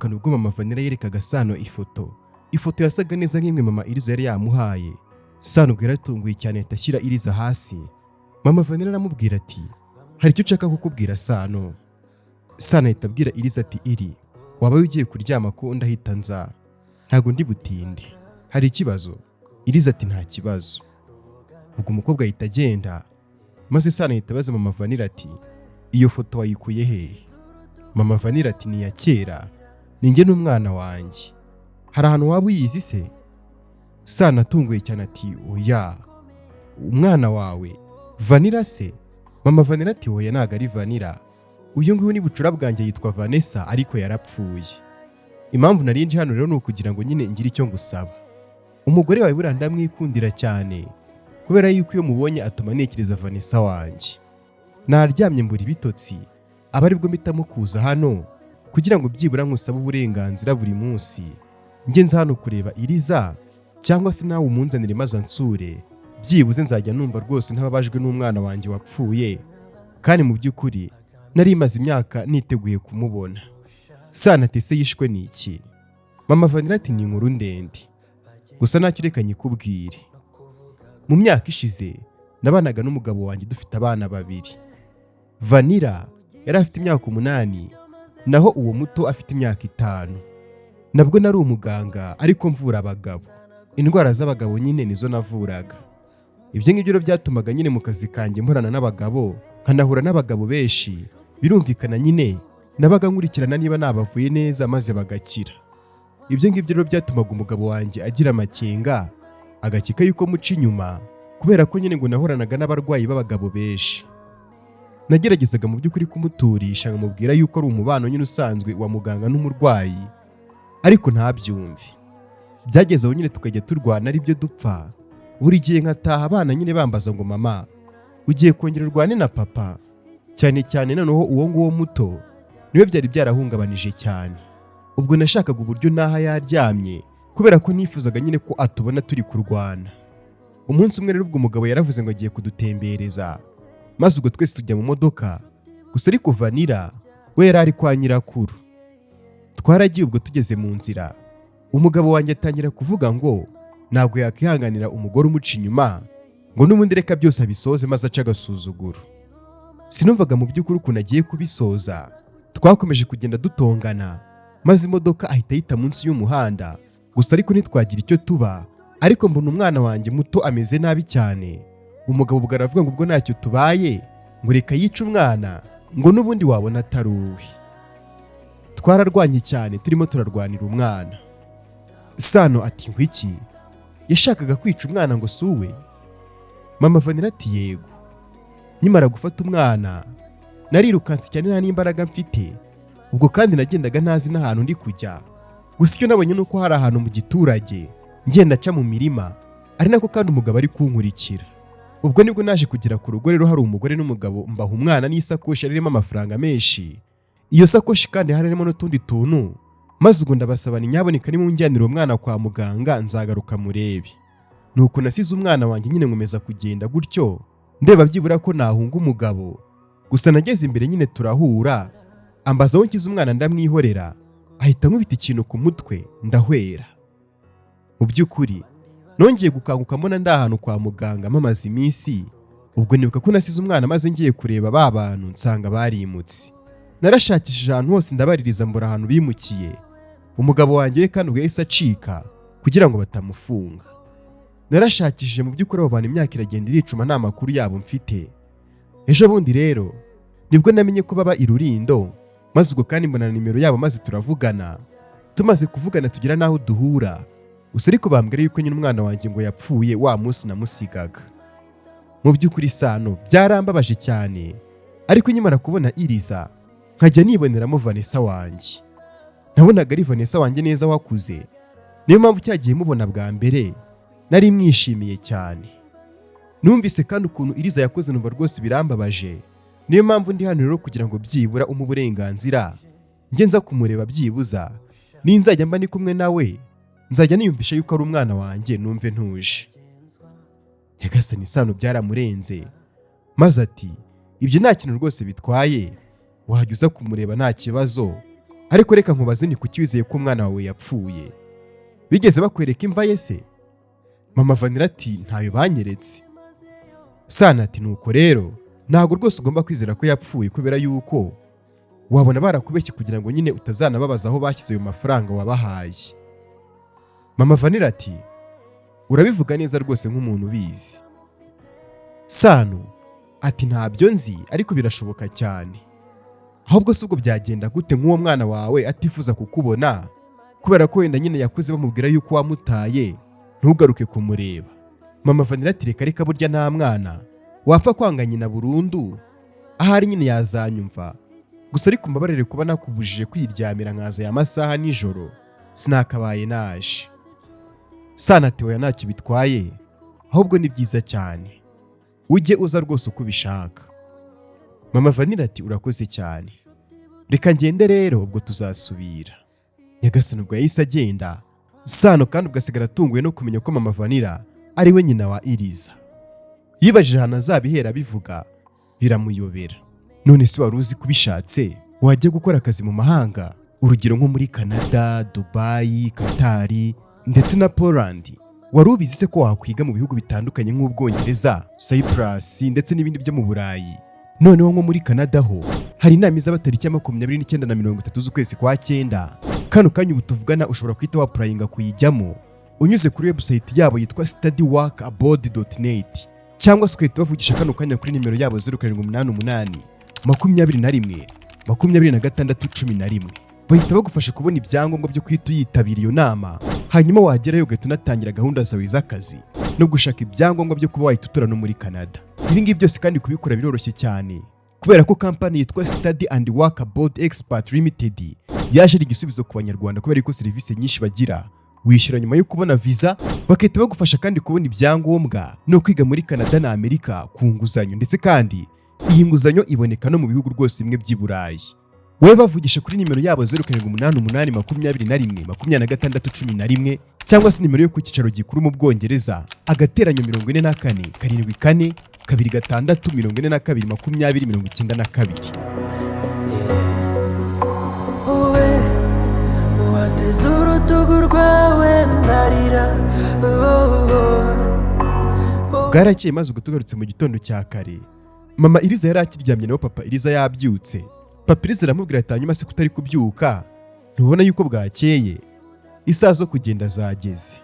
Batandukana, ubwo mama Vanilla yerekaga Sano ifoto. Ifoto yasaga neza nk'imwe mama Iriza yari yamuhaye. Sano ubwo yaratunguye cyane, ahita ashyira Iriza hasi. Mama Vanilla aramubwira ati: "Hari icyo nshaka kukubwira, Sano." Sano ahita abwira Iriza ati: "Iri, waba ugiye kuryama ko ndahita nza, ntabwo ndi butinde, hari ikibazo?" Iriza ati: "Nta kibazo." Ubwo umukobwa ahita agenda, maze Sano ahita abaza mama Vanilla ati: "Iyo foto wayikuye hehe?" Mama Vanilla ati: "Ni iya kera, ni njye n'umwana wanjye. Hari ahantu waba uyizi se?" Sano atunguye cyane ati: "Oya, umwana wawe Vanilla se?" Mama Vanilla ati: "Oya, ntabwo ari Vanilla. Uyu nguyu ni bucura bwanjye, yitwa Vanessa, ariko yarapfuye. Impamvu nari nje hano rero ni ukugira ngo nyine ngire icyo ngusaba. Umugore wawe buriya ndamwikundira cyane, kubera yuko iyo mubonye atuma ntekereza Vanessa wanjye. Naryamye mbura ibitotsi, aba aribwo mpitamo kuza hano kugira ngo byibura nkusabe uburenganzira, buri munsi njye nza hano kureba Iriza, cyangwa se nawe umunzanire maze ansure. Byibuze nzajya numva rwose ntababajwe n'umwana wanjye wapfuye, kandi mu by'ukuri nari maze imyaka niteguye kumubona." Sano ati: "Se yishwe ni iki?" Mama Vanilla ati: "Ni inkuru ndende, gusa ntacyo, reka nyikubwire. Mu myaka ishize nabanaga n'umugabo wanjye, dufite abana babiri. Vanilla yari afite imyaka 8, naho uwo muto afite imyaka 5. Nabwo nari umuganga, ariko mvura abagabo. Indwara z'abagabo nyine nizo navuraga. Ibyo ngibyo rero byatumaga nyine mu kazi kanjye mporana n'abagabo, nkanahura n'abagabo benshi. Birumvikana nyine nabaga nkurikirana niba nabavuye neza maze bagakira. Ibyo ngibyo rero byatumaga umugabo wanjye agira amakenga, agakeka yuko muca inyuma, kubera ko nyine ngo nahoranaga n'abarwayi b'abagabo benshi. Nageragezaga mu by'ukuri kumuturisha, nkamubwira yuko ari umubano nyine usanzwe wa muganga n'umurwayi, ariko ntabyumve. Byageze aho nyine tukajya turwana, ari byo dupfa. Buri gihe nkataha abana nyine bambaza ngo: 'Mama, ugiye kongera urwane na papa?' Cyane cyane noneho uwo nguwo muto niwe byari byarahungabanije cyane. Ubwo nashakaga uburyo naha yaryamye, kubera ko nifuzaga nyine ko atubona turi kurwana. Umunsi umwe rero, ubwo umugabo yaravuze ngo agiye kudutembereza, maze ubwo twese tujya mu modoka. Gusa ariko Vanilla we yari ari kwa nyirakuru. Twaragiye. Ubwo tugeze mu nzira, umugabo wanjye atangira kuvuga ngo ntabwo yakwihanganira umugore umuca inyuma, ngo n'ubundi reka byose abisoze maze ace agasuzuguro. Sinumvaga mu by'ukuri ukuntu agiye kubisoza. Twakomeje kugenda dutongana, maze imodoka ahita ayita munsi y'umuhanda. Gusa ariko ntitwagira icyo tuba, ariko mbona umwana wanjye muto ameze nabi cyane. Umugabo ubwo aravuga ngo ubwo ntacyo tubaye, ngo reka yice umwana, ngo n'ubundi wabona atari uwe. Twararwanye cyane, turimo turarwanira umwana." Sano ati: "Ngwiki? Yashakaga kwica umwana ngo si uwe?" Mama Vanilla ati: "Yego. Nkimara gufata umwana narirukanse cyane, nta n'imbaraga mfite. Ubwo kandi nagendaga ntazi n'ahantu ndi kujya. Gusa icyo nabonye ni uko hari ahantu mu giturage, ngenda aca mu mirima, ari nako kandi umugabo ari kunkurikira. Ubwo nibwo naje kugera ku rugo rero, hari umugore n'umugabo, mbaha umwana n'isakoshi yari irimo amafaranga menshi. Iyo sakoshi kandi hari harimo n'utundi tuntu. Maze ubwo ndabasaba ni nyaboneka nimunjyanira uwo mwana kwa muganga, nzagaruka murebe. Nuko nasize umwana wanjye nyine, nkomeza kugenda gutyo, ndeba byibura ko nahunga umugabo. Gusa nageze imbere nyine turahura, ambaza aho nshyize umwana, ndamwihorera, ahita ankubita ikintu ku mutwe, ndahwera. Mu by'ukuri nongeye gukanguka mbona ndi ahantu kwa muganga mpamaze iminsi. Ubwo nibuka ko nasize umwana, maze ngiye kureba ba bantu nsanga barimutse. Narashakishije ahantu hose, ndabaririza, mbura ahantu bimukiye. Umugabo wanjye we kandi ubwo yahise acika kugira ngo batamufunga. Narashakishije mu by'ukuri abo bantu, imyaka iragenda iricuma, nta makuru yabo mfite. Ejo bundi rero nibwo namenye ko baba i Rurindo, maze ubwo kandi mbona nimero yabo, maze turavugana. Tumaze kuvugana tugira n'aho duhura. Gusa ariko bambwira yuko nyine umwana wanjye ngo yapfuye wa munsi namusigaga. Mu by'ukuri, Sano, byarambabaje cyane, ariko nkimara kubona Iriza nkajya niboneramo Vanessa wanjye. Nabonaga ari Vanessa wanjye neza wakuze. Niyo mpamvu cyagiye mubona bwa mbere nari mwishimiye cyane. Numvise kandi ukuntu Iriza yakoze, numva rwose birambabaje. Niyo mpamvu ndi hano rero, kugira ngo byibura umuhe uburenganzira njye nza kumureba. Byibuza ninzajya mba ndi kumwe nawe, nzajya niyumvisha yuko ari umwana wanjye, numve ntuje." Nyagasani, Isano byaramurenze, maze ati: "Ibyo nta kintu rwose bitwaye, wajya uza kumureba nta kibazo." Ariko reka nkubaze, ni kuki wizeye ko umwana wawe yapfuye? Bigeze bakwereka imva ye se?" Mama Vanira ati: "Ntayo banyeretse." Sano ati: "Nuko rero ntabwo rwose ugomba kwizera ko yapfuye, kubera yuko wabona barakubeshye kugira ngo nyine utazanababaza aho bashyize ayo mafaranga wabahaye." Mama Vanira ati: "Urabivuga neza rwose nk'umuntu ubizi." Sano ati: "Ntabyo nzi, ariko birashoboka cyane. Ahubwo si ubwo byagenda gute nk'uwo mwana wawe atifuza kukubona, kubera ko wenda nyine yakuze bamubwira yuko wamutaye, ntugaruke kumureba?" Mama Vanira ati: "Reka reka, burya nta mwana wapfa kwanga nyina burundu. Ahari nyine yazanyumva gusa. Ariko mbabarire kuba nakubujije kwiryamira nkaza aya masaha nijoro, sinakabaye naje." Sano ati: "Oya, ntacyo bitwaye, ahubwo ni byiza cyane, ujye uza rwose uko ubishaka." Mama Vanira ati: "Urakoze cyane, reka ngende rero, ubwo tuzasubira." Nyagasani, ubwo yahise agenda. Sano kandi ugasigara atunguwe no kumenya ko Mama Vanira ari we nyina wa Iriza. Yibajije ahantu azabihera abivuga, biramuyobera. None se wari uzi kubishatse wajya gukora akazi mu mahanga, urugero nko muri Canada, Dubayi, Katari ndetse na Poland? Wari ubizi se ko wakwiga mu bihugu bitandukanye nk'Ubwongereza, Cyprus ndetse n'ibindi byo mu Burayi? Noneho nko muri Canada ho hari inama izaba tariki ya 29 na 30 z'ukwezi kwa cyenda. Kano kanya ubu tuvugana ushobora guhita wa-applyinga kuyijyamo unyuze kuri website yabo yitwa studyworkabroad.net, cyangwa se ugahita ubavugisha kano kanya kuri nimero yabo 0788 21 26 11. Bahita bagufasha kubona ibyangombwa byo guhita uyitabira iyo nama, hanyuma wagerayo ugahita unatangira gahunda zawe z'akazi no gushaka ibyangombwa byo kuba wahita utura no muri Canada. Ibi ngibi byose kandi kubikora biroroshye cyane, kubera ko kampani yitwa Study and Work Abroad Expert Limited yaje ari igisubizo ku Banyarwanda, kubera ko serivisi nyinshi bagira wishyura nyuma yo kubona visa, bagahita bagufasha kandi kubona ibyangombwa no kwiga muri Canada na Amerika ku nguzanyo. Ndetse kandi iyi nguzanyo iboneka no mu bihugu rwose bimwe by'i Burayi. Wowe bavugisha kuri nimero yabo 0788 21 26 11, cyangwa se nimero yo ku cyicaro gikuru mu Bwongereza, agateranyo 44 74 26 42 20 92. Wowe wateze urutugu rwawe ndarira, oh, oh. Bwarakeye, maze ubwo tugarutse mu gitondo cya kare, Mama Iriza yari akiryamye, nawe Papa Iriza yabyutse. Papa Iriza aramubwira ati: "Hanyuma se kutari kubyuka, ntubona yuko bwakeye, isaha zo kugenda zageze?"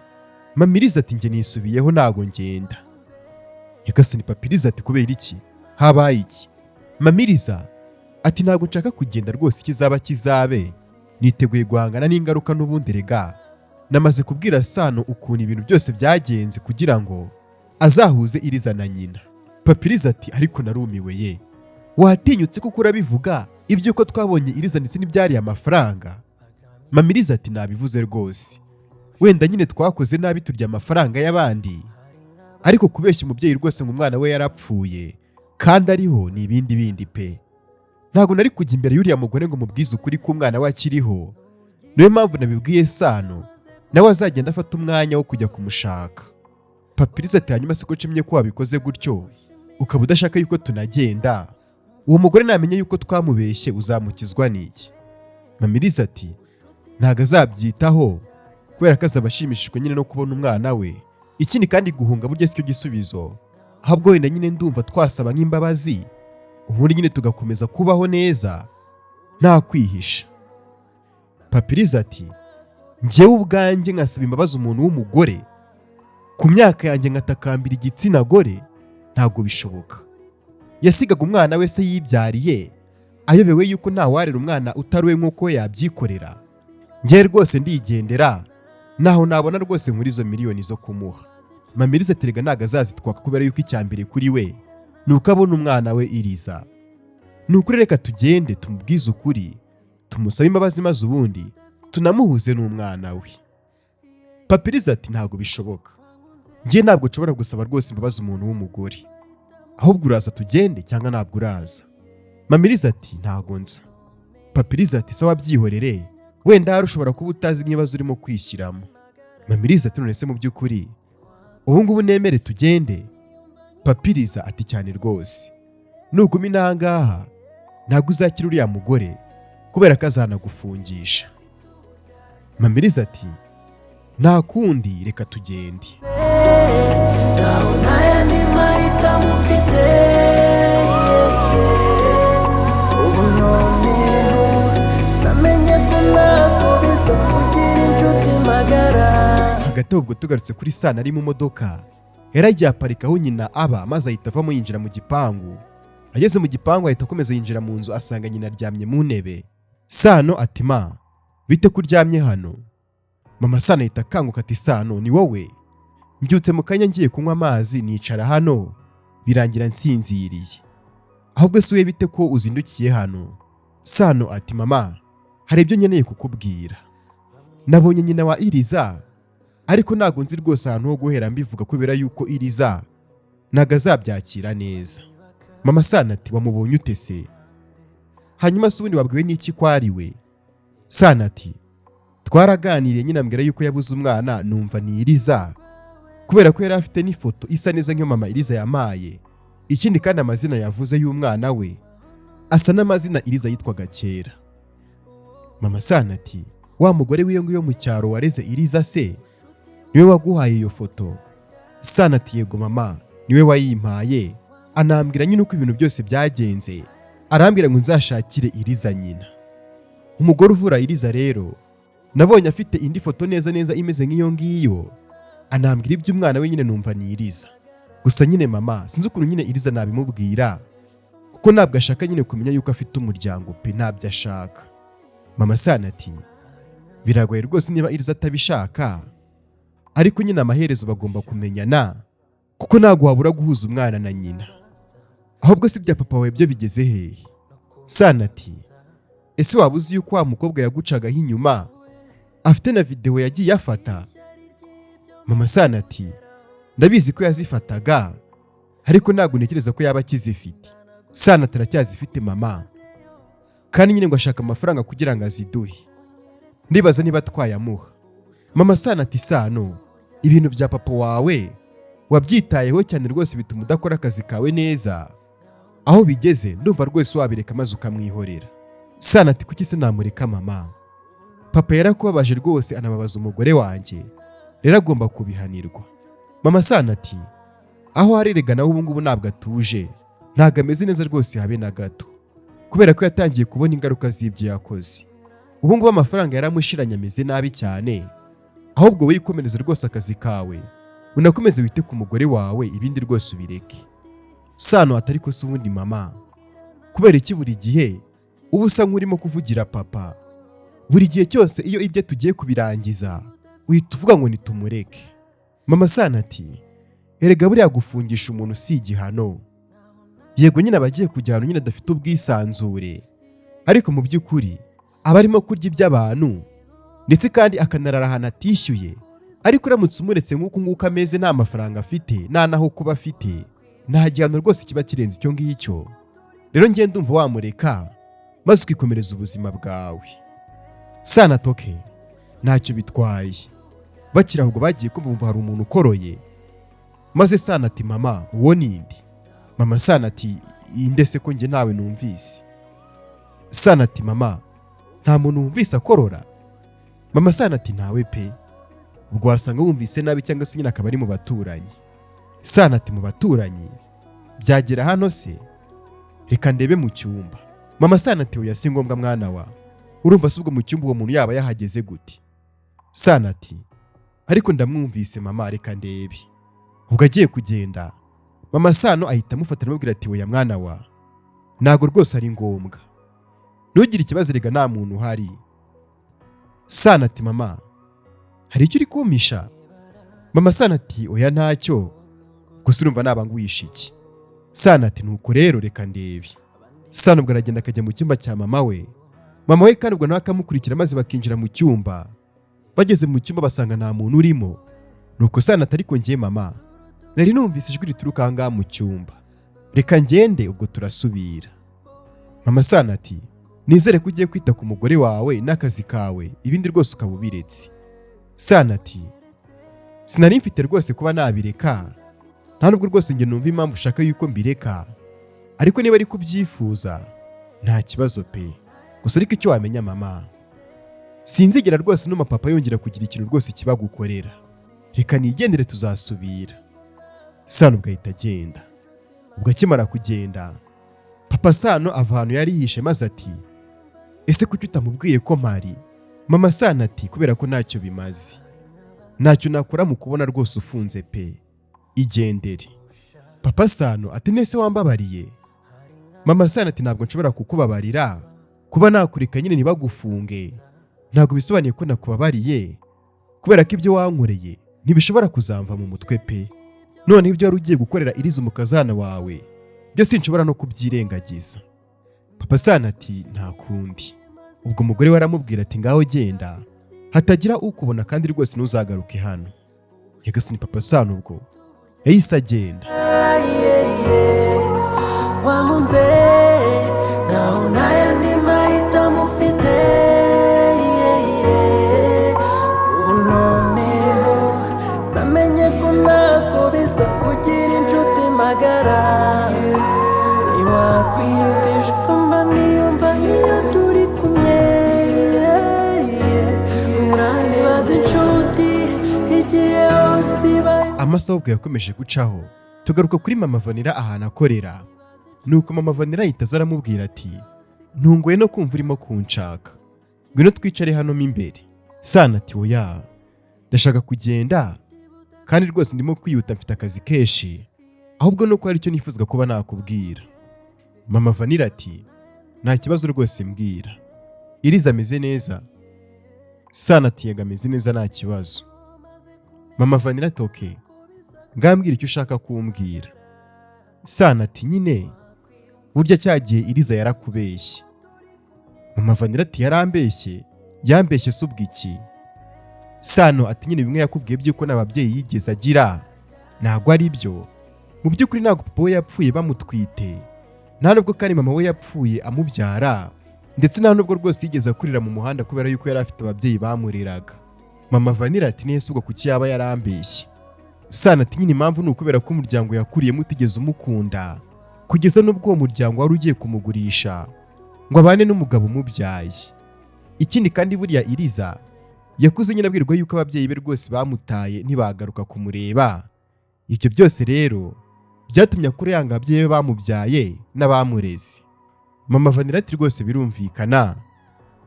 Mama Iriza ati: "Njye nisubiyeho, ntago ngenda." Nyagasani, Papa Iriza ati: "Kubera iki? Habaye iki?" Mama Iriza ati: "Ntabwo nshaka kugenda rwose, ikizaba kizabe, niteguye guhangana n'ingaruka. N'ubundi rega namaze kubwira Sano ukuntu ibintu byose byagenze kugira ngo azahuze Iriza na nyina." Papa Iriza ati: "Ariko narumiwe ye, watinyutse kuko urabivuga iby'uko twabonye Iriza ndetse n'ibyariye amafaranga?" Mama Iriza ati: "Nabivuze rwose. Wenda nyine twakoze nabi turya amafaranga y'abandi, ariko kubeshya umubyeyi rwose ngo umwana we yarapfuye kandi ariho ni ibindi bindi pe. Ntabwo nari kujya imbere y'uriya mugore ngo mubwize ukuri ko umwana we akiriho. Niyo mpamvu nabibwiye Sano, nawe azagenda afata umwanya wo kujya kumushaka." Papa Iriza ati: "Hanyuma se ko nshimye ko wabikoze gutyo, ukaba udashaka yuko tunagenda, uwo mugore namenya yuko twamubeshye uzamukizwa n'iki?" Mama Iriza ati: "Ntabwo azabyitaho, kubera ko azaba ashimishijwe nyine no kubona umwana we. Ikindi kandi, guhunga burya si cyo gisubizo, ahubwo wenda nyine ndumva twasaba nk'imbabazi, ubundi nyine tugakomeza kubaho neza nta kwihisha." Papa Iriza ati: "Njyewe ubwanjye nkasaba imbabazi umuntu w'umugore ku myaka yanjye, nkatakambira igitsina gore? Ntabwo bishoboka. Yasigaga umwana we se yibyariye, ayobewe yuko ntawarera umwana utari we nk'uko yabyikorera? Njyewe rwose ndigendera, naho nabona rwose nkuri izo miliyoni zo kumuha." Mama Iriza ati: "Erega ntabwo azazitwaka, kubera yuko icya mbere kuri we ni uko abona umwana we Iriza. Ni ukuri, reka tugende tumubwize ukuri, tumusabe imbabazi, maze ubundi tunamuhuze n'umwana we." Papa Iriza ati: "Ntabwo bishoboka, njye ntabwo nshobora gusaba rwose imbabazi umuntu w'umugore. Ahubwo uraza tugende cyangwa ntabwo uraza?" Mama Iriza ati: "Ntabwo nza." Papa Iriza ati: "Sawa, byihorere, wenda hari ushobora kuba utazi nk'ibibazo urimo kwishyiramo." Mama Iriza ati: "None se mu by'ukuri ubu ngubu nemere tugende?" Papa Iriza ati: "Cyane rwose, nuguma inahangaha ntabwo uzakira uriya mugore." Kubera ko azanagufungisha. Mama Iriza ati: "Nta kundi, reka tugende." Ntawe n'ayandi mahitamo ufite. Ubu noneho namenye ko ntako bisa kugira inshuti magara. Hagati aho, ubwo tugarutse kuri Sana ari mu modoka, yaragiye aparika aho nyina aba, maze ahita avamo yinjira mu gipangu. Ageze mu gipangu ahita akomeza yinjira mu nzu, asanga nyina aryamye mu ntebe. Sano ati: "Ma, bite ko uryamye hano?" Mama Sano ahita akanguka ati: "Sano, ni wowe? Mbyutse mu kanya ngiye kunywa amazi, nicara hano birangira nsinziriye. Ahubwo si we, bite ko uzindukiye hano?" Sano ati: "Mama, hari ibyo nkeneye kukubwira. Nabonye nyina wa Iriza, ariko ntabwo nzi rwose ahantu ho guhera mbivuga, kubera yuko Iriza ntabwo azabyakira neza." Mama Sano ati: "Wamubonye ute se? Hanyuma se ubundi wabwiwe n'iki ko ari we?" Sano ati: "Twaraganiriye nyine, ambwira yuko yabuze umwana, numva ni Iriza, kubera ko yari afite n'ifoto isa neza nk'iyo mama Iriza yamaye. Ikindi kandi, amazina yavuze y'umwana we asa n'amazina Iriza yitwaga kera." Mama Sano ati: "Wa mugore w'iyo ngiyo mu cyaro wareze Iriza se niwe waguhaye iyo foto?" Sana ati: "Yego mama, niwe wayimpaye, anambwira nyine uko ibintu byose byagenze, arambwira ngo nzashakire Iriza nyina. Umugore uvura Iriza rero nabonye afite indi foto neza neza imeze nk'iyo ngiyo, anambwira iby'umwana we nyine, numva ni Iriza. Gusa nyine mama, sinzi ukuntu nyine Iriza nabimubwira, kuko ntabwo ashaka nyine kumenya yuko afite umuryango pe, ntabyo ashaka." Mama Sana ati: "Biragoye rwose niba Iriza atabishaka, ariko nyine amaherezo bagomba kumenyana, kuko ntabwo wabura guhuza umwana na nyina. Ahubwo si ibya papa wawe byo bigeze hehe?" Sana ati: "Ese waba uzi yuko wa mukobwa yagucagaho inyuma afite na videwo yagiye afata?" Mama Sana ati: "Ndabizi ko yazifataga, ariko ntabwo ntekereza ko yaba akizifite." Sana ati: "Aracyazifite mama, kandi nyine ngo ashaka amafaranga kugira ngo aziduhe. Ndibaza niba twayamuha." Mama Sana ati: "Sano, ibintu bya papa wawe wabyitayeho cyane rwose, bituma udakora akazi kawe neza. Aho bigeze ndumva rwose wabireka maze ukamwihorera." Sana ati: "Kuki se namureka mama? Papa yarakubabaje rwose, anababaza umugore wanjye, rero agomba kubihanirwa." Mama Sana ati: "Aho arerega nawe ubu ngubu ntabwo atuje, ntabwo ameze neza rwose habe na gato, kubera ko yatangiye kubona ingaruka z'ibyo yakoze. Ubu ngubu amafaranga yaramushiranye, ameze nabi cyane. Ahubwo wikomereze rwose akazi kawe, unakomeze wite ku mugore wawe, ibindi rwose ubireke." Sano atari ko se ubundi mama, kubera iki buri gihe uba usa nk'urimo kuvugira papa? Buri gihe cyose iyo ibyo tugiye kubirangiza uhita uvuga ngo nitumureke." Mama Sana ati: "Erega buriya gufungisha umuntu si igihano. Yego nyine aba agiye kujya ahantu nyine adafite ubwisanzure, ariko mu by'ukuri aba arimo kurya iby'abantu, ndetse kandi akanarara ahantu atishyuye. Ariko uramutse umuretse nk'uku nguku ameze, nta mafaranga afite, nta n'aho kuba afite, nta gihano rwose kiba kirenze icyo ngicyo. Rero njye ndumva wamureka maze ukikomereza ubuzima bwawe." Sana ati: "Okay, ntacyo bitwaye." Bakiri ahubwo bagiye kumva bumva hari umuntu ukoroye, maze Sana ati: "Mama, uwo ni nde?" Mama Sana ati: "Inde se ko njye ntawe numvise?" Sana ati: "Mama, nta muntu wumvise akorora?" Mama Sana ati: "Ntawe pe, ubwo wasanga wumvise nabi, cyangwa se nyine akaba ari mu baturanyi." Sana ati: "Mu baturanyi byagera hano se? Reka ndebe mu cyumba." Mama Sana ati: "Oya, si ngombwa mwana wa. Urumva se ubwo mu cyumba uwo muntu yaba yahageze gute?" Sana ati: "Ariko ndamwumvise mama, reka ndebe." Ubwo agiye kugenda, mama Sano ahita amufata, aramubwira ati: "Oya mwana wa, ntabwo rwose ari ngombwa, ntugire ikibazo, rega nta muntu uhari." Sana ati: "Mama, hari icyo uri kumpisha?" Mama Sana ati: "Oya, ntacyo, gusa urumva naba nguhisha iki?" Sana ati: "Nuko rero reka ndebe." Sana ubwo aragenda akajya mu cyumba cya mama we. Mama we kandi ubwo nawe akamukurikira, maze bakinjira mu cyumba. Bageze mu cyumba basanga nta muntu urimo. Nuko Sana ati: "Ariko njye mama, nari numvise ijwi rituruka aha ngaha mu cyumba, reka ngende, ubwo turasubira." Mama Sana ati: "Nizere ko ugiye kwita ku mugore wawe n'akazi kawe, ibindi rwose ukaba ubiretse." Sana ati: "Sinari mfite rwose kuba nabireka, nta nubwo rwose njye numva impamvu ushaka yuko mbireka, ariko niba ari kubyifuza nta kibazo pe." Gusa ariko icyo wamenya mama, sinzigera rwose numa papa yongera kugira ikintu rwose kibagukorera. Reka nigendere, tuzasubira." Sano ubwo ahita agenda. Ubwo akimara kugenda, papa Sano ava ahantu yari yihishe maze ati: "Ese kuki utamubwiye ko mpari?" Mama Sano ati: "Kubera ko ntacyo bimaze, ntacyo nakora mu kubona rwose ufunze pe, igendere." Papa Sano ati: "Nese wambabariye?" Mama Sano ati: "Ntabwo nshobora kukubabarira. Kuba nakureka nyine ntibagufunge ntabwo bisobanuye ko nakubabariye, kubera ko ibyo wankoreye ntibishobora kuzamva mu mutwe pe. None ibyo wari ugiye gukorera Iriza umukazana wawe byo sinshobora no kubyirengagiza." Papa Sano ati: "Nta kundi." Ubwo umugore we aramubwira ati: "Ngaho genda hatagira ukubona, kandi rwose ntuzagaruke hano." Nyagasani, papa Sano ubwo yahise agenda. Wankunze nkaho nta yandi mahitamo ufite. Ubu noneho namenye ko ntako bisa kugira inshuti magara. Ntiwakwiyumvisha ko mba niyumva iyo turi kumwe. Urantibaza inshuti igihe hose ibaye. Amasaha ubwo yakomeje gucaho, tugaruka kuri mama Vanira ahantu akorera. Nuko mama Vanira ahita aza aramubwira ati: "Ntunguwe no kumva urimo kunshaka, ngwino twicare hano mo imbere." Sana ati: "Oya, ndashaka kugenda kandi rwose ndimo kwihuta, mfite akazi kenshi, ahubwo nuko hari icyo nifuzaga kuba nakubwira." Mama Vanira ati: "Nta kibazo rwose, mbwira. Iriza ameze neza?" Sana ati: "Yego, ameze neza, nta kibazo." Mama Vanira ati: "Okay, ngambwira icyo ushaka kumbwira." Sana ati: "Nyine burya cyagiye Iriza yarakubeshye." Mama Vanira ati: "Yarambeshye? Yambeshye se ubwo iki?" Sano ati: "Nyine bimwe yakubwiye by'uko n'ababyeyi yigeze agira ntabwo ari byo. Mu by'ukuri ntabwo papa we yapfuye bamutwite, nta nubwo kandi mama we yapfuye amubyara, ndetse nta nubwo rwose yigeze akurira mu muhanda kubera yuko yari afite ababyeyi bamureraga." Mama Vanira ati: "Nese ubwo kuki yaba yarambeshye?" Sana ati: "Nyine impamvu ni ukubera ko umuryango yakuriyemo utigeze umukunda, kugeza n'ubwo uwo muryango wari ugiye kumugurisha ngo abane n'umugabo umubyaye. Ikindi kandi, buriya Iriza yakuze nyine abwirwa yuko ababyeyi be rwose bamutaye ntibagaruka kumureba. Ibyo byose rero byatumye akura yanga ababyeyi be bamubyaye n'abamureze." Mama Vanira ati: "Rwose birumvikana,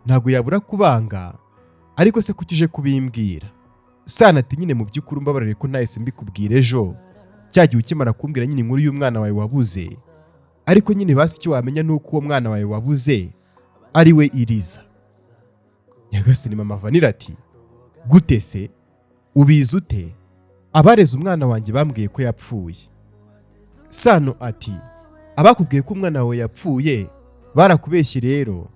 ntabwo yabura kubanga, ariko se kuki uje kubimbwira?" Sana ati: "Nyine mu by'ukuri umbabarire ko ntahise mbikubwira ejo cya gihe ukimara kumbwira nyine inkuru y'umwana wawe wabuze, ariko nyine basi icyo wamenya ni uko uwo mwana wawe wabuze ari we Iriza." Nyagasani, mama Vanira ati: "Gute se? Ubizi ute? Abareze umwana wanjye bambwiye ko yapfuye." Sano ati: "Abakubwiye ko umwana wawe yapfuye barakubeshye rero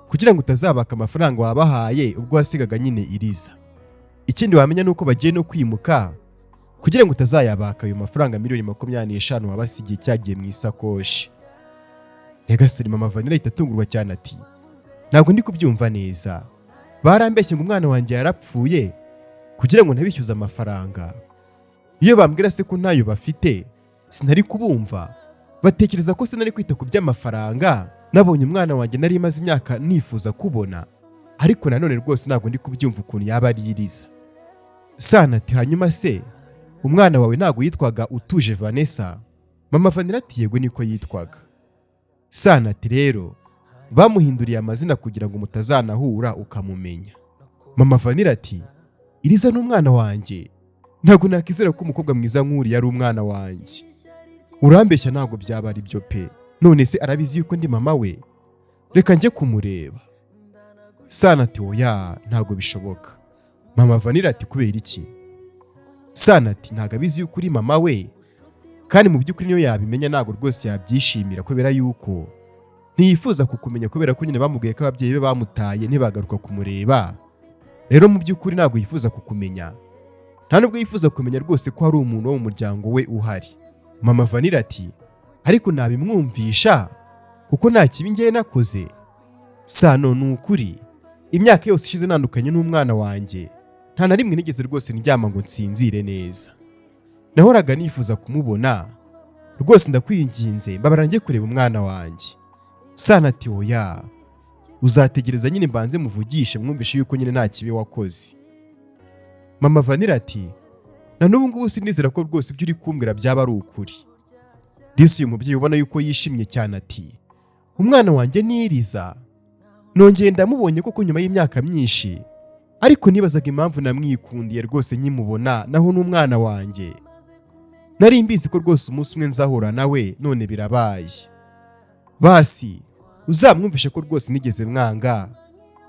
kugira ngo utazabaka amafaranga wabahaye ubwo wasigaga nyine Iriza. Ikindi wamenya ni uko bagiye no kwimuka kugira ngo utazayabaka ayo mafaranga miliyoni 25 wabasigiye cyagiye mu isakoshi." Nyagasani, mama Vanira ahita atungurwa cyane ati: "Ntabwo ndi kubyumva neza. Barambeshye ngo umwana wanjye yarapfuye kugira ngo ntabishyuze amafaranga? Iyo bambwira se ko ntayo bafite sinari kubumva? Batekereza ko sinari kwita ku by'amafaranga nabonye umwana wanjye nari maze imyaka nifuza kubona? Ariko nanone rwose ntabwo ndi kubyumva ukuntu yaba ari Iriza." Sana ati: "Hanyuma se umwana wawe ntabwo yitwaga Utuje Vanessa?" Mama Vanira ati: "Yego, niko yitwaga." Sana ati: "Rero bamuhinduriye amazina kugira ngo mutazanahura ukamumenya." Mama Vanira ati: "Iriza ni umwana wanjye? Ntabwo nakizera ko umukobwa mwiza nk'uriya ari umwana wanjye. Urambeshya, ntabwo byaba ari byo pe. None se arabizi yuko ndi mama we? Reka njye kumureba." Sana ati: "Oya, ntabwo bishoboka." Mama Vanira ati: "Kubera iki?" Sana ati: "Ntabwo abizi yuko uri mama we, kandi mu by'ukuri niyo yabimenya ntabwo rwose yabyishimira, kubera yuko ntiyifuza kukumenya, kubera ko nyine bamubwiye ko ababyeyi be bamutaye ntibagaruka kumureba. Rero mu by'ukuri ntabwo yifuza kukumenya, nta nubwo yifuza kumenya rwose ko hari umuntu wo mu muryango we uhari." Mama Vanira ati: "Ariko nabimwumvisha kuko nta kibi ngewe nakoze. Sano, ni ukuri imyaka yose ishize nandukanye n'umwana wanjye, nta na rimwe nigeze rwose ndyama ngo nsinzire neza. Nahoraga nifuza kumubona. Rwose ndakwinginze, mbabara njye kureba umwana wanjye." Sana ati: "Oya, Uzategereza nyine mbanze muvugishe, mwumvishe yuko nyine nta kibi wakoze." Mama Vanira ati: "Na n'ubu ngubu sinizera ko rwose ibyo uri kumbwira byaba ari ukuri." Disi uyu mubyeyi ubona yuko yishimye cyane ati: "Umwana wanjye niriza, nongeye ndamubonye koko nyuma y'imyaka myinshi, ariko nibazaga impamvu namwikundiye rwose nkimubona, naho n'umwana wanjye nari mbizi ko rwose umunsi umwe nzahura nawe, none birabaye. Basi uzamwumvishe ko rwose nigeze mwanga,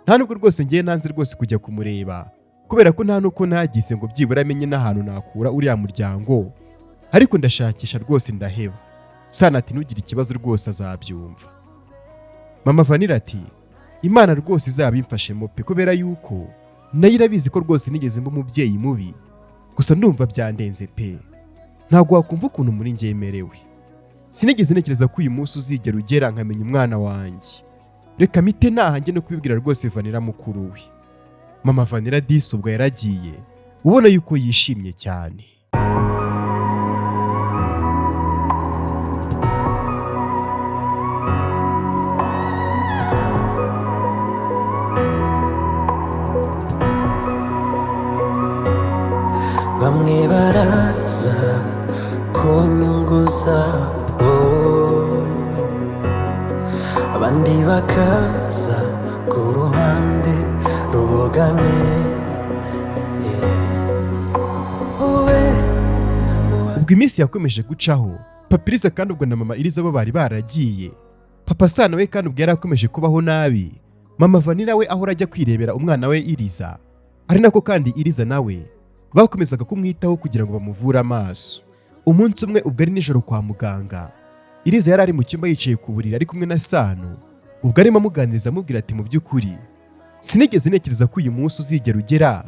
nta nubwo rwose ngiye nanze rwose kujya kumureba, kubera ko nta nuko nagize ngo byibura amenye n'ahantu nakura uriya muryango, ariko ndashakisha rwose ndaheba." Sana ati: "Ntugire ikibazo rwose, azabyumva." Mama Vanira ati: "Imana rwose izabimfashemo pe, kubera yuko nayo irabizi ko rwose nigeze mba umubyeyi mubi. Gusa ndumva byandenze pe, ntabwo wakumva ukuntu muri njye merewe. Sinigeze ntekereza ko uyu munsi uzigera ugera nkamenya umwana wanjye. Reka mite nahanjye no kubibwira rwose Vanira mukuru we." Mama Vanira disi ubwo yaragiye, ubona yuko yishimye cyane. Bamwe baraza ku nyungu zabo, abandi bakaza ku ruhande rubogamye. Wowe. Ubwo iminsi yakomeje gucaho, Papiriza kandi ubwo na mama Iriza bo bari baragiye. Papa Sano we kandi ubwo yari akomeje kubaho nabi. Mama Vanira we ahora ajya kwirebera umwana we Iriza, ari nako kandi Iriza nawe bakomezaga kumwitaho kugira ngo bamuvure amaso. Umunsi umwe ubwo ari nijoro kwa muganga, Iriza yari ari mu cyumba yicaye ku buriri ari kumwe na Sano. Ubwo arimo amuganiriza amubwira ati: "Mu by'ukuri sinigeze ntekereza ko uyu munsi uzigera ugera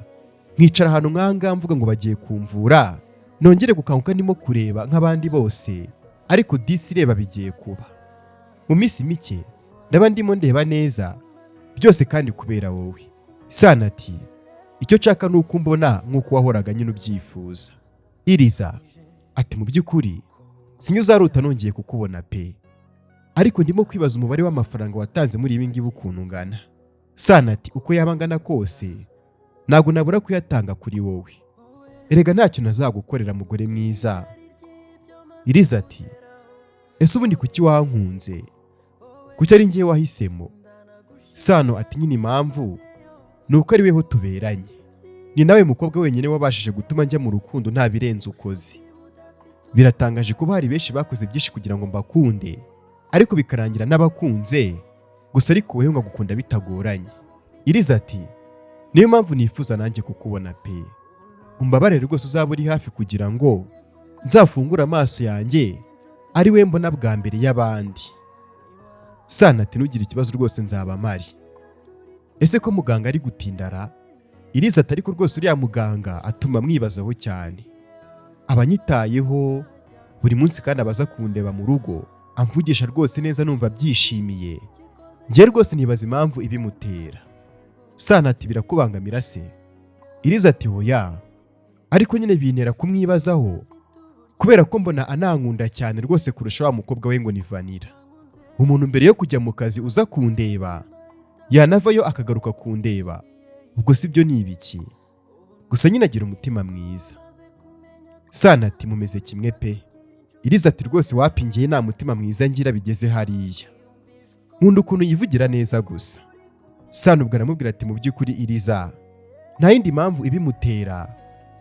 nkicara ahantu nk'ahangaha mvuga ngo bagiye kumvura, nongere gukanguka ndimo kureba nk'abandi bose. Ariko disi reba bigiye kuba mu minsi mike, ndaba ndimo ndeba neza byose kandi kubera wowe." Sana ati: "Icyo nshaka ni uko umbona nk'uko wahoraga nyine ubyifuza." Iriza ati: "Mu by'ukuri sinyo uzaruta nongeye kukubona pe, ariko ndimo kwibaza umubare w'amafaranga watanze muri ibi ngibi ukuntu ungana." Sana ati: "Uko yaba angana kose ntabwo nabura kuyatanga kuri wowe, erega ntacyo nazagukorera mugore mwiza." Iriza ati: "Ese ubundi kuki wankunze? Kuki ari njye wahisemo?" Sano ati: "Nyine impamvu ni uko ari weho tuberanye, ni nawe mukobwa wenyine wabashije gutuma njya mu rukundo nta birenze ukoze. Biratangaje kuba hari benshi bakoze byinshi kugira ngo mbakunde, ariko bikarangira n'abakunze gusa, ariko wowe nkagukunda bitagoranye." Iriza ati: "Niyo mpamvu nifuza nanjye kukubona pe, umbabarire rwose uzaba uri hafi kugira ngo nzafungure amaso yanjye ari we mbona bwa mbere y'abandi." Sana ati: "Ntugire ikibazo rwose, nzaba mpari." Ese ko muganga ari gutindara? Iriza ati: "Ariko rwose uriya muganga atuma mwibazaho cyane, abanyitayeho buri munsi kandi abaza kundeba mu rugo amvugisha rwose neza numva byishimiye. Njye rwose nibaza impamvu ibimutera." Sana ati: "Birakubangamira se?" Iriza ati: "Hoya, ariko nyine bintera kumwibazaho kubera ko mbona anankunda cyane rwose kurusha wa mukobwa we ngo ni Vanira. Umuntu mbere yo kujya mu kazi uza kundeba, yanavayo akagaruka kundeba, ubwo si byo ni ibiki? Gusa nyine agira umutima mwiza." Sana ati: "Mumeze kimwe pe." Iriza ati: "Rwose wapingiye, nta mutima mwiza ngira bigeze hariya, nkunda ukuntu yivugira neza gusa." Sana ubwo aramubwira ati: "Mu by'ukuri Iriza, nta yindi mpamvu ibimutera,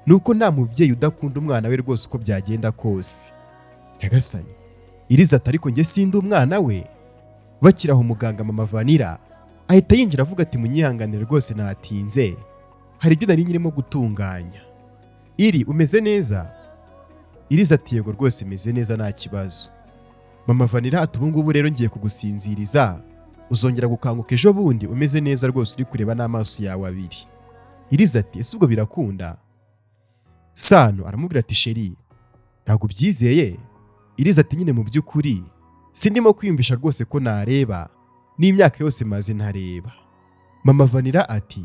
ni uko nta mubyeyi udakunda umwana we rwose uko byagenda kose." Nyagasani! Iriza ati: "Ariko njye sindi umwana we." Bakiri aho muganga, mama Vanira ahita yinjira avuga ati: "Munyihanganire rwose natinze, hari ibyo nari nyirimo gutunganya. Iri umeze neza?" Iriza ati: "Yego rwose meze neza, nta kibazo." Mama Vanira ati: "Ubu ngubu rero ngiye kugusinziriza, uzongera gukanguka ejo bundi umeze neza rwose, uri kureba n'amaso yawe abiri." Iriza ati: "Ese ubwo birakunda?" Sano aramubwira ati: "Chérie, ntabwo ubyizeye?" Iriza ati: "Nyine mu by'ukuri sindimo kwiyumvisha rwose ko nareba n'imyaka yose maze ntareba." Mama Vanira ati: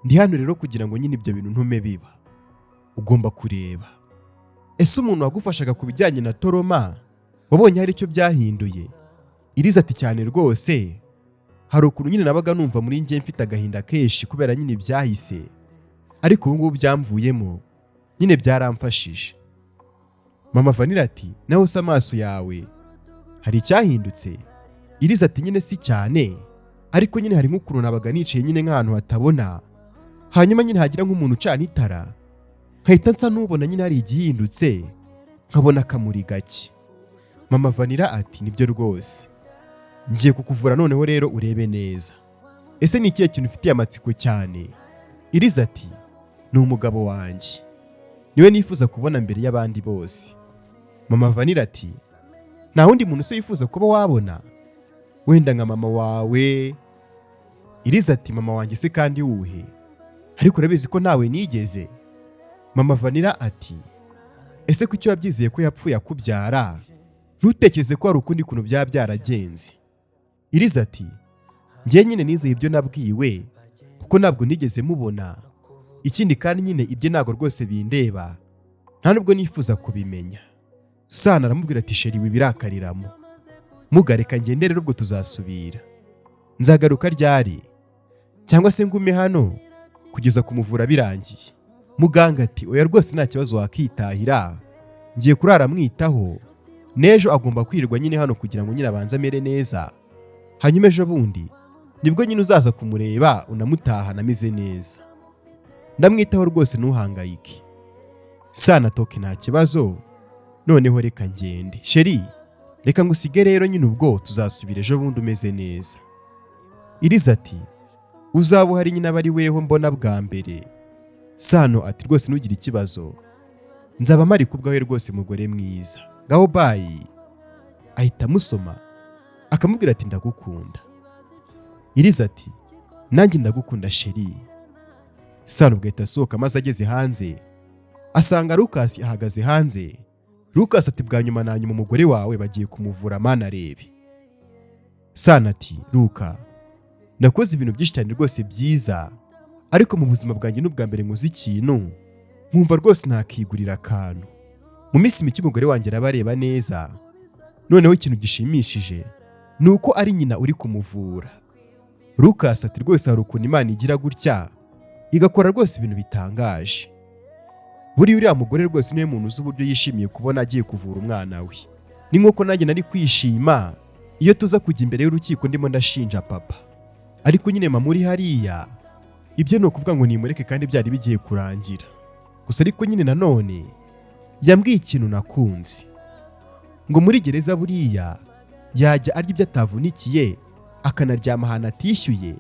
"Ndi hano rero kugira ngo nyine ibyo bintu ntume biba, ugomba kureba. Ese umuntu wagufashaga ku bijyanye na trauma wabonye hari icyo byahinduye?" Iriza ati: "Cyane rwose, Hari ukuntu nyine nabaga numva muri njye mfite agahinda kenshi kubera nyine ibyahise, ariko ubu ngubu byamvuyemo nyine, byaramfashije." Mama Vanilla ati: "Nawe se amaso yawe hari icyahindutse?" Iriza ati: "Nyine si cyane, ariko nyine hari nk'ukuntu nabaga nicaye nyine nk'ahantu hatabona, hanyuma nyine hagira nk'umuntu ucana itara, nkahita nsa n'ubona nyine hari igihindutse, nkabona akamuri gake." Mama Vanilla ati: "Nibyo rwose, ngiye kukuvura noneho rero urebe neza. Ese ni ikihe kintu ufitiye amatsiko cyane?" Iriza ati: "Ni umugabo wanjye, niwe nifuza kubona mbere y'abandi bose." Mama Vanilla ati: "Nta wundi muntu se wifuza kuba wabona, wenda nka mama wawe?" Iriza ati: "Mama wanjye se kandi wuhe? Ariko urabizi ko nawe nigeze." Mama Vanilla ati: "Ese kuki wabyizeye ko yapfuye akubyara, ntutekereze ko hari ukundi kuntu byaba byaragenze?" Iriza ati: "Njye nyine nizeye ibyo nabwiwe, kuko ntabwo nigeze mubona. Ikindi kandi nyine ibyo ntabwo rwose bindeba, nta nubwo nifuza kubimenya." Sana aramubwira ati: "Chéri, wibirakariramo, mugareka ngende rero, ubwo tuzasubira. Nzagaruka ryari? Cyangwa se ngume hano kugeza kumuvura birangiye?" Muganga ati: "Oya rwose, nta kibazo, wakitahira. Ngiye kurara mwitaho n'ejo, agomba kwirirwa nyine hano kugira ngo nyine abanze amere neza, hanyuma ejo bundi nibwo nyine uzaza kumureba unamutahana ameze neza. Ndamwitaho rwose, ntuhangayike." Sana toke, nta kibazo, noneho reka ngende. Chéri, reka ngusige rero nyine, ubwo tuzasubira ejo bundi umeze neza. Iriza ati: "Uzaba uhari nyine aba ari weho mbona bwa mbere." Sano ati: "Rwose ntugire ikibazo, nzaba mpari kubwawe rwose, mugore mwiza. Ngaho bye." Ahita amusoma, akamubwira ati: "Ndagukunda." Iriza ati: "Nanjye ndagukunda, chéri." Sano ubwo ahita asohoka, maze ageze hanze asanga Lukasi ahagaze hanze. Lukasi ati: "Bwa nyuma na nyuma umugore wawe bagiye kumuvura, mana arebe." Sano ati: "Luka, nakoze ibintu byinshi cyane rwose byiza, ariko mu buzima bwanjye n'ubwa mbere nkoze ikintu nkumva rwose nakigurira akantu. Mu minsi mike umugore wanjye araba areba neza. Noneho ikintu gishimishije ni uko ari nyina uri kumuvura." Lukasi ati: "Rwose hari ukuntu Imana igira gutya igakora rwose ibintu bitangaje. Buriya uriya mugore rwose niwe muntu uzi uburyo yishimiye kubona agiye kuvura umwana we. Ni nk'uko nanjye nari kwishima iyo tuza kujya imbere y'urukiko ndimo ndashinja papa, ariko nyine mama uri hariya, ibyo ni ukuvuga ngo nimureke kandi byari bigiye kurangira gusa. Ariko nyine nanone yambwiye ikintu nakunze, ngo muri gereza buriya yajya arya ibyo atavunikiye, akanaryama ahantu atishyuye,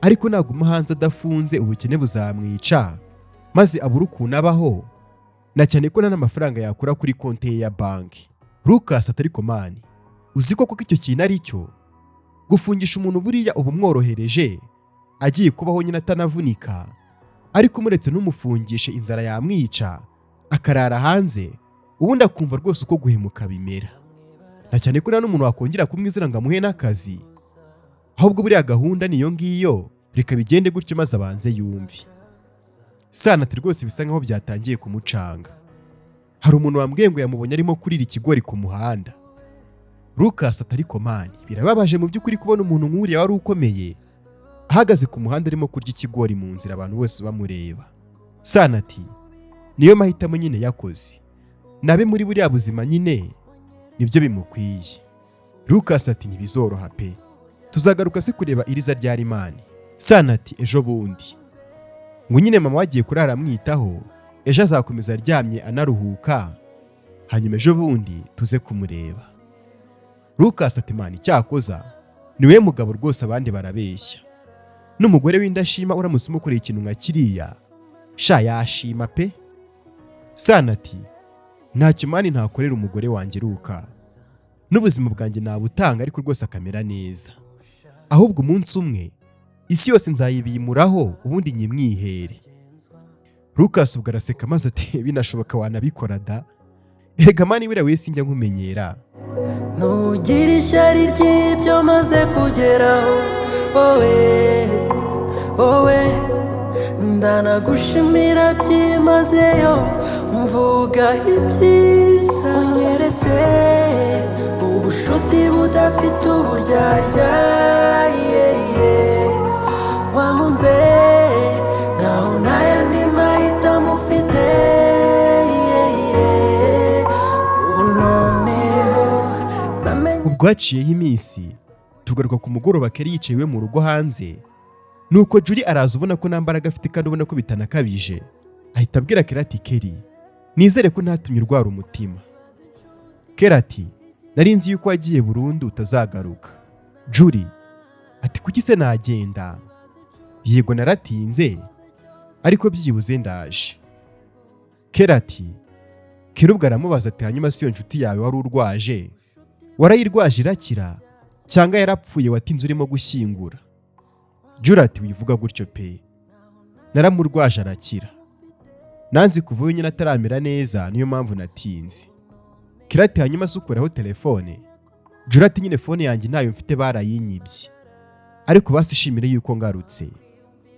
ariko naguma hanze adafunze ubukene buzamwica maze abure ukuntu abaho, na cyane ko nta n'amafaranga yakura kuri konti ye ya banki." Lucas atari komani, uzi ko koko icyo kintu ari cyo gufungisha umuntu, buriya uba umworohereje, agiye kubaho nyine atanavunika, ariko umuretse ntumufungishe inzara yamwica, akarara hanze, ubundi akumva rwose uko guhemuka bimera, na cyane ko nta n'umuntu wakongera kumwizera ngo amuhe n'akazi. Ahubwo buriya gahunda niyo ngiyo, reka bigende gutyo maze abanze yumve." Sana ati: "Rwose bisa nkaho byatangiye kumucanga. Hari umuntu wambwiye ngo yamubonye arimo kurira ikigori ku muhanda." Lucas atari komani, birababaje mu by'ukuri kubona umuntu nk'uriya wari ukomeye ahagaze ku muhanda arimo kurya ikigori mu nzira, abantu bose bamureba. Sana ati: "Niyo mahitamo nyine yakoze, nabe muri buriya buzima nyine nibyo bimukwiye." Lucas ati: "Ntibizoroha pe. Tuzagaruka se kureba Iriza ryari, man?" Sana ati: "Ejo bundi." Ngo nyine mama wagiye kurara amwitaho, ejo azakomeza aryamye anaruhuka, hanyuma ejo bundi tuze kumureba. Lucas ati: "Man, icyakoza niwe mugabo rwose, abandi barabeshya. N'umugore w'indashima uramutse umukoreye ikintu nka kiriya, sha yashima pe." Sana ati: "Ntacyo man ntakorera umugore wanjye Luka, n'ubuzima bwanjye nabutanga, ariko rwose akamera neza. Ahubwo umunsi umwe isi yose nzayibimuraho, ubundi nyimwihere." Lucas ubwo araseka, maze ati: "Binashoboka wanabikora da. Erega man, buriya wese sinjya nkumenyera." Ntugire ishyari ry'ibyo maze kugeraho, wowe wowe, ndanagushimira byimazeyo, mvuga ibyiza unyeretse, ubushuti. idafite uburyarya, yeah. Wankunze nkaho nta yandi mahitamo ufite, yeah. Ubu noneho namenye. Ubwo haciyeho iminsi, tugaruka ku mugoroba, Kelly yicaye iwe mu rugo hanze. Nuko Julie araza, ubona ko nta mbaraga afite kandi ubona ko bitanakabije. Ahita abwira Kelly ati: "Kelly, nizere ko ntatumye urwara umutima." Kelly ati: "Nari nzi yuko wagiye burundu utazagaruka." Julie ati: "Kuki se nagenda? Yego naratinze, ariko byibuze ndaje." Kelly ati, Kelly ubwo aramubaza ati: "Hanyuma si iyo nshuti yawe wari urwaje, warayirwaje irakira cyangwa yarapfuye watinze urimo gushyingura?" Julie ati: "Wivuga gutyo pe, naramurwaje arakira. Nanze kuva wenyine ataramera neza, niyo mpamvu natinze." Kelly ati: "Hanyuma se ukuraho telefone?" Julie ati: "Nyine phone yanjye ntayo mfite, barayinyibye, ariko basi ishimire yuko ngarutse."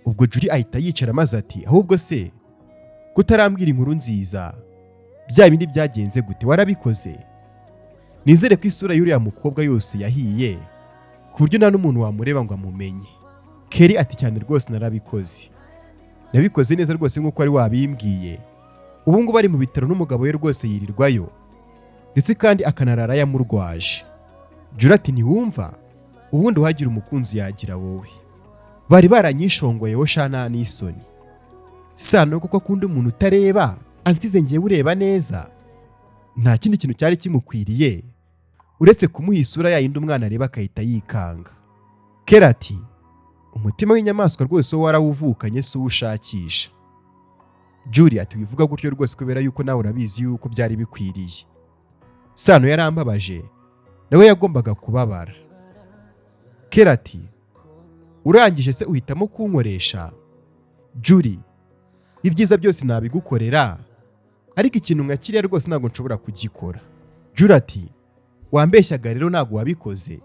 Ubwo Julie ahita yicara maze ati: "Ahubwo se kutarambwira inkuru nziza, bya bindi byagenze gute? Warabikoze? Nizere ko isura y'uriya mukobwa yose yahiye ku buryo nta n'umuntu wamureba ngo amumenye." Kelly ati: "Cyane rwose narabikoze, nabikoze neza rwose nk'uko wari wabimbwiye. Ubu ngubu ari mu bitaro n'umugabo we rwose, yirirwayo ndetse kandi akanarara yamurwaje." Julie ati: "Ntiwumva, ubundi uhagira umukunzi yagira wowe. Bari baranyishongoyeho sha, nta n'isoni. Sano kuko akunda umuntu utareba, ansize ngewe ureba neza. Nta kindi kintu cyari kimukwiriye uretse kumuha isura yayindi umwana areba akahita yikanga." Kelly ati: "Umutima w'inyamaswa rwose wo warawuvukanye, si uwo ushakisha." Julie ati: "Wivuga gutyo rwose, kubera yuko nawe urabizi yuko byari bikwiriye. Sano yarambabaje, nawe yagombaga kubabara." Kelly ati: "Urangije se uhitamo kunkoresha?" "Julie, ibyiza byose nabigukorera, ariko ikintu nka kiriya rwose ntabwo nshobora kugikora." Julie ati: "Wambeshyaga rero, ntabwo wabikoze."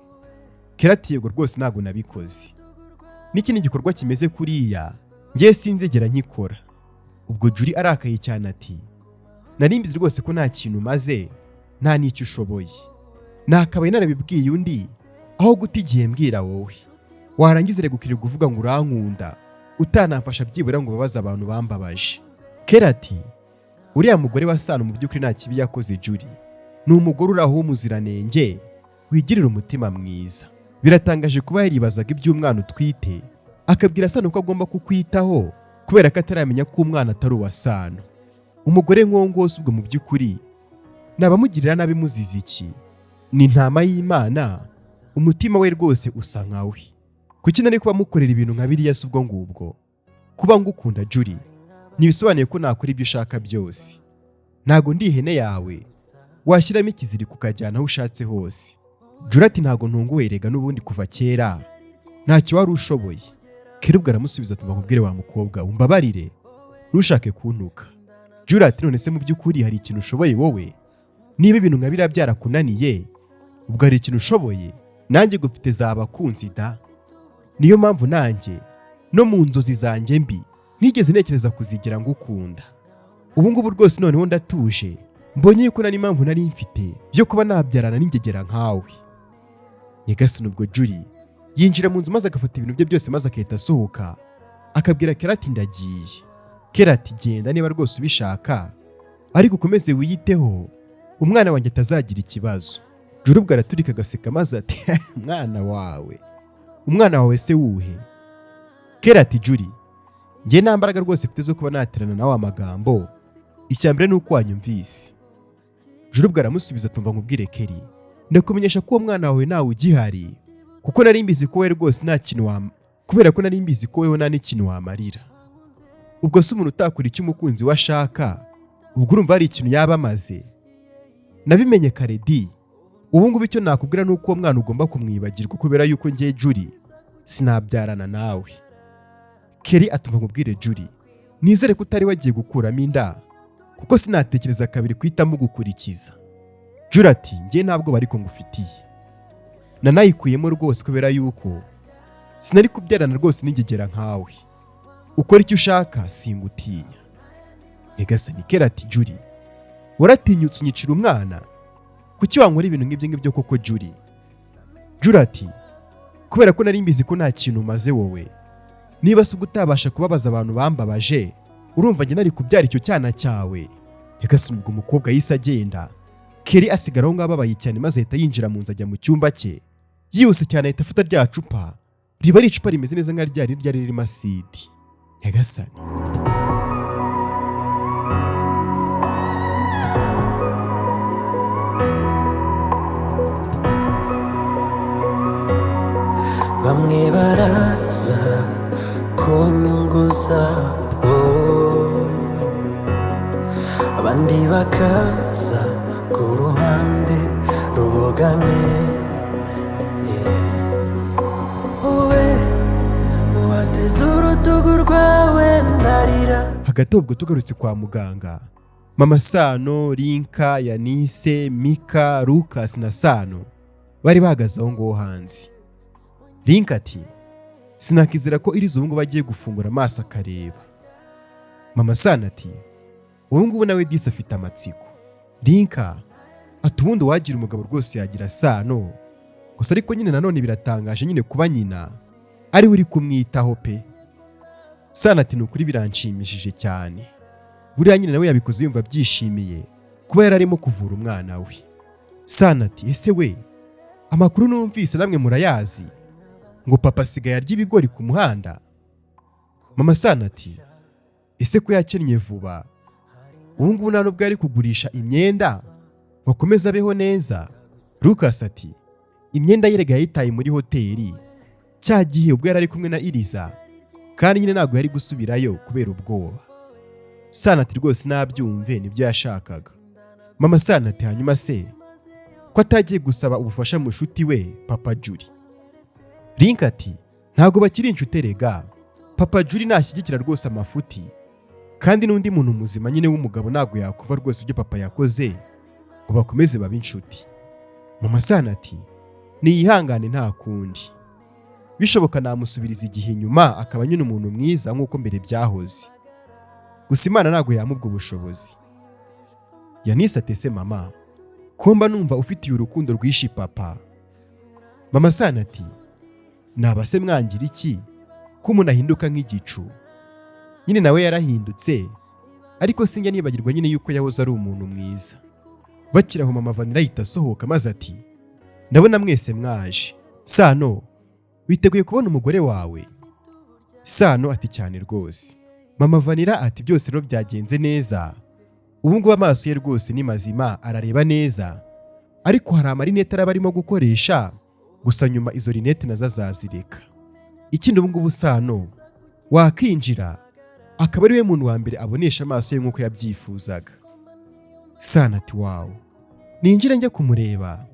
Kelly ati: "Yego rwose ntabwo nabikoze. N'ikindi gikorwa kimeze kuriya ngiye sinzigera nkikora." Ubwo Julie arakaye cyane ati: "Nari mbizi rwose ko nta kintu umaze, nta n'icyo ushoboye. Nakabaye narabibwiye undi aho guta igihe mbwira wowe. Warangiza rero ukirirwa uvuga ngo urankunda, utanamfasha byibura ngo ubabaze abantu bambabaje." Kelly ati: "Uriya mugore wa Sano mu by'ukuri nta kibi yakoze. Julie ni umugore uri aho w'umuziranenge, wigirira umutima mwiza. Biratangaje kuba yaribazaga iby'umwana utwite, akabwira Sano ko agomba kukwitaho kubera ko ataramenya ko umwana atari uwa Sano. Umugore nk'uwo nguwo se ubwo mu by'ukuri nabamugirira nabi muziza iki? Ni intama y'Imana, umutima we rwose usa nkawe. Kuki nari kuba mukorera ibintu nka biriya se ubwo ngubwo? Kuba ngukunda Julie ntibisobanuye ko nakora ibyo ushaka byose. Ntago ndi ihene yawe washyiramo ikiziriko ukajyana aho ushatse hose." Julie ati: "Ntago ntunguwe rega, n'ubundi kuva kera ntacyo wari ushoboye." Kelly ubwo aramusubiza ati: "Nkubwire wa mukobwa, umbabarire ntushake kuntuka." Julie ati: "None se mu by'ukuri hari ikintu ushoboye wowe? Niba ibintu nka biriya byarakunaniye, ubwo hari ikintu ushoboye? Nanjye gufite za bakunzi da. Niyo mpamvu nanjye no mu nzozi zanjye mbi ntigeze ntekereza kuzigira ngukunda. Ubu ngubu rwose noneho ndatuje, mbonye yuko nari impamvu nari mfite byo kuba nabyarana n'ingegera nkawe." Nyagasani, ubwo Julie yinjira mu nzu maze agafata ibintu bye byose maze agahita asohoka, akabwira Kelly ati: "Ndagiye." Kelly ati: "Genda niba rwose ubishaka, ariko ukomeze wiyiteho, umwana wanjye atazagira ikibazo." Julie ubwo araturika agaseka maze ati: "Umwana wawe? Umwana wawe se wuhe?" Kelly ati: "Julie, njye nta mbaraga rwose mfite zo kuba naterana nawe amagambo. Icya mbere ni uko wanyumvise." Julie ubwo aramusubiza tumva: "Nkubwire Kelly, ndakumenyesha ko uwo mwana wawe nawe ugihari, kuko nari mbizi ko wowe rwose nta kintu wa kubera ko nari mbizi ko wowe nta n'ikintu wamarira. Ubwo se umuntu utakora icyo umukunzi we ashaka, ubwo urumva hari ikintu yaba amaze? Nabimenye kare di. Ubu ngubu icyo nakubwira ni uko uwo mwana ugomba kumwibagirwa, kubera yuko ngiye Julie sinabyarana nawe." Kelly atumva: "Nkubwire Julie, nizere ko utari wagiye gukuramo inda, kuko sinatekereza kabiri guhitamo gukurikiza." Julie ati: "Njye ntabwo ariko ngufitiye, nanayikuyemo rwose, kubera yuko sinari kubyarana rwose n'ingegera nkawe. Ukora icyo ushaka, singutinya." Nyagasani, Kelly ati: "Julie, waratinyutse unyicira umwana. Kuki wankora ibintu nk'ibyo ngibyo koko, Julie?" Jura ati: "Kubera ko nari mbizi ko nta kintu umaze wowe. Niba se ubwo utabasha kubabaza abantu bambabaje, urumva njye nari kubyara icyo cyana cyawe?" Nyagasani, ubwo umukobwa yahise agenda, Kelly asigara aho ngaho ababaye cyane, maze ahita yinjira mu nzu, ajya mu cyumba cye yihuse cyane, ahita afata rya cupa, riba ari icupa rimeze neza nka rya rindi ryari ririmo acide. Nyagasani! Bamwe baraza ku nyungu zabo, abandi bakaza ku ruhande rubogamye. Yeah. Wowe wateze urutugu rwawe ndarira. Hagati ubwo tugarutse kwa muganga, mama Sano, Linka, Yanise, Mika, Lucas na Sano bari bahagaze aho ngaho hanze. Linka ati: "Sinakizera ko iriza ubu ngubu agiye gufungura amaso akareba." Mama Sano ati: "Ubu ngubu nawe disi afite amatsiko." Linka ati: "Ubundi uwagira umugabo rwose yagira Sano gusa, ariko nyine nanone biratangaje nyine kuba nyina ariwe uri kumwitaho pe." Sano ati: "Ni ukuri biranshimishije cyane. Buriya nyine nawe yabikoze yumva abyishimiye kuba yari arimo kuvura umwana we." Sano ati: "Ese we, amakuru numvise namwe murayazi, ngo papa asigaye arya ibigori ku muhanda?" Mama Sano ati: "Ese ko yakennye vuba, ubu ngubu nta nubwo ari kugurisha imyenda ngo akomeze abeho neza?" Lucas ati: "Imyenda yerega yayitaye muri hoteli cya gihe ubwo yari ari kumwe na Iriza, kandi nyine ntabwo yari gusubirayo kubera ubwoba." Sano ati: "Rwose nabyumve, nibyo yashakaga." Mama Sano ati: "Hanyuma se ko atagiye gusaba ubufasha mushuti we papa Juri?" Link ati: "Ntabwo bakiri inshuti erega. Papa Juri nashyigikira rwose amafuti, kandi n'undi muntu muzima nyine w'umugabo ntabwo yakumva rwose ibyo papa yakoze ngo bakomeze babe inshuti." Mama Sano ati: "Niyihangane, nta kundi. Bishoboka namusubiriza igihe inyuma akaba nyine umuntu mwiza nk'uko mbere byahoze, gusa Imana ntabwo yamuha ubwo bushobozi." Yanise atese: "Mama, ko mba numva ufitiye urukundo rwinshi papa?" Mama Sano ati: "Naba se mwangira iki, ko umuntu ahinduka nk'igicu? Nyine nawe yarahindutse, ariko sinjya nibagirwa nyine yuko yahoze ari umuntu mwiza." Bakiri aho, mama Vanilla ahita asohoka maze ati: "Ndabona mwese mwaje. Sano, witeguye kubona umugore wawe?" Sano ati: "Cyane rwose." Mama Vanilla ati: "Byose rero byagenze neza, ubu ngubu amaso ye rwose ni mazima, arareba neza, ariko hari amarinete araba arimo gukoresha gusa, nyuma izo rinete nazo azazireka. Ikindi, ubu ngubu Sano wakinjira akaba ari we muntu wa mbere abonesha amaso ye nk'uko yabyifuzaga." Sano ati: "Wow, ninjire njye kumureba?"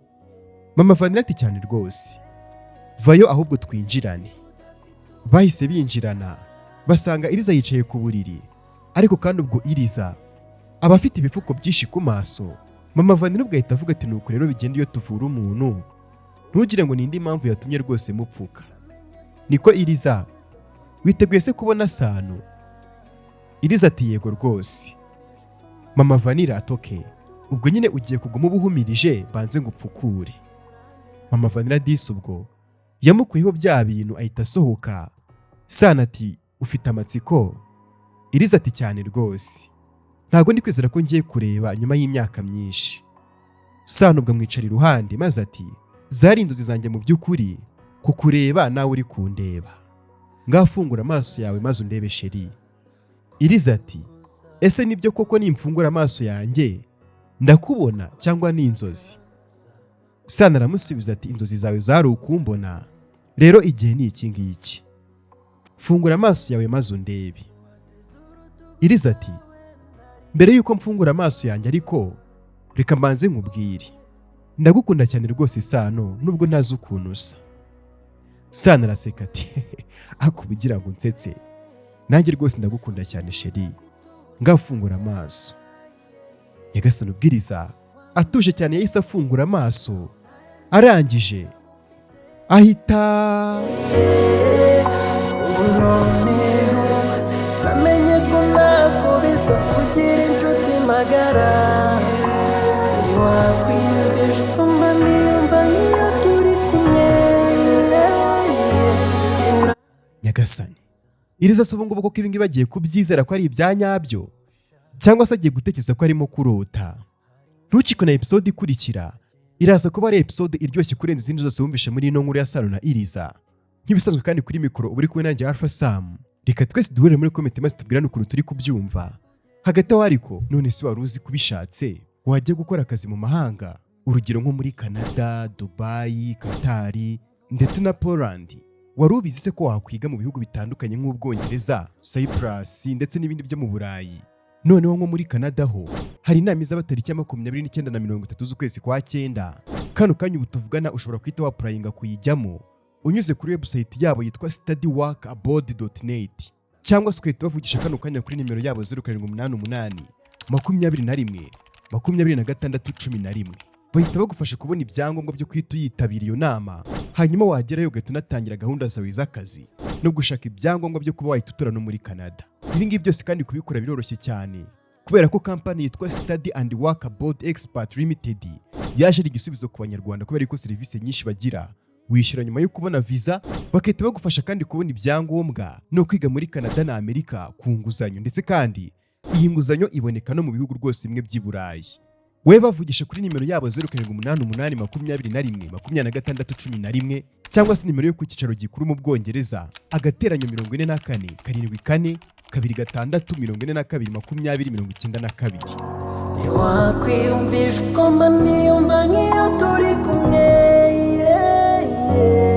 Mama Vanilla ati: "Cyane rwose, vayo ahubwo twinjirane." Bahise binjirana, basanga Iriza yicaye ku buriri, ariko kandi ubwo Iriza aba afite ibipfuko byinshi ku maso. Mama Vanilla ubwo ahita avuga ati: "Nuko rero bigenda iyo tuvura umuntu, ntugire ngo ni indi mpamvu yatumye rwose mupfuka. Niko Iriza, witeguye se kubona Sano?" Iriza ati: "Yego rwose." Mama Vanilla ati: "Okay, ubwo nyine ugiye kuguma ubuhumirije, banze ngo upfukure." Mama Vanilla disi ubwo yamukuyeho bya bintu, ahita asohoka. Sano ati: "Ufite amatsiko?" Iriza ati: "Cyane rwose, ntabwo ndi kwizera ko ngiye kureba nyuma y'imyaka myinshi." Sano ubwo amwicara iruhande maze ati: "Zari inzozi zanjye mu by'ukuri kukureba nawe uri kundeba. Ngafungura amaso yawe maze undebe, chérie." Iriza ati: "Ese nibyo koko, nimfungura amaso yanjye ndakubona cyangwa ni inzozi?" Sano aramusubiza ati: "Inzozi zawe zari ukumbona, rero igihe ni iki ngiki, fungura amaso yawe maze undebe." Iriza ati: "Mbere yuko mfungura amaso yanjye ariko, reka mbanze nkubwire, ndagukunda cyane rwose Sano, nubwo ntazi ukuntu usa." Sano araseka ati: "Akubugira ngo nsetse, nanjye rwose ndagukunda cyane chérie, ngafungura amaso." Nyagasani, ubwiriza atuje cyane yahise afungura amaso, arangije ahita Ubu noneho namenye ko ntako bisa kugira inshuti magara. Ntiwakwiyumvisha ko mba niyumva iyo turi kumwe. Nyagasani, Iriza se ubu ngubu koko ibingibi bagiye kubyizera ko ari ibya nyabyo, cyangwa se agiye gutekereza ko arimo kurota? Ntucikwe na episode ikurikira, iraza kuba ari episode iryoshye kurenza izindi zose wumvishe muri ino nkuru ya Sano na Iriza. Nk'ibisanzwe kandi, kuri mikoro uba uri kumwe nanjye Alpha Sam. Reka twese duhurire muri comment maze tubwirane ukuntu turi kubyumva. Hagati aho ariko, none se wari uzi kubishatse wajya gukora akazi mu mahanga, urugero nko muri Canada, Dubai, Qatar ndetse na Poland? Wari ubizi se ko wakwiga mu bihugu bitandukanye nk'Ubwongereza, Cyprus ndetse n'ibindi byo mu Burayi? Noneho nko muri Canada ho hari inama izaba tariki ya 29 na 30 z'ukwezi kwa cyenda. Kano kanya ubu tuvugana ushobora guhita wa-applyinga kuyijyamo unyuze kuri website yabo yitwa studyworkabroad.net, cyangwa se ugahita bavugisha kano kanya kuri nimero yabo 0788 21 26 11. Bahita bagufasha kubona ibyangombwa byo guhita uyitabira iyo nama, hanyuma wagerayo ugahita unatangira gahunda zawe z'akazi no gushaka ibyangombwa byo kuba wahita utura no muri Canada. Ibi ngibi byose kandi kubikora biroroshye cyane, kubera ko kampani yitwa Study and Work Abroad Expert Limited yaje ari igisubizo ku Banyarwanda, kubera ko serivisi nyinshi bagira wishyura nyuma yo kubona visa, bagahita bagufasha kandi kubona ibyangombwa no kwiga muri Canada na Amerika ku nguzanyo. Ndetse kandi iyi nguzanyo iboneka no mu bihugu rwose bimwe by'i Burayi. Wowe bavugisha kuri nimero yabo 0788 21 26 11, cyangwa se nimero yo ku cyicaro gikuru mu Bwongereza, agateranyo 44 74 26 42 20 92. Ntiwakwiyumvisha uko mba niyumva nk'iyo turi kumwe, yeah.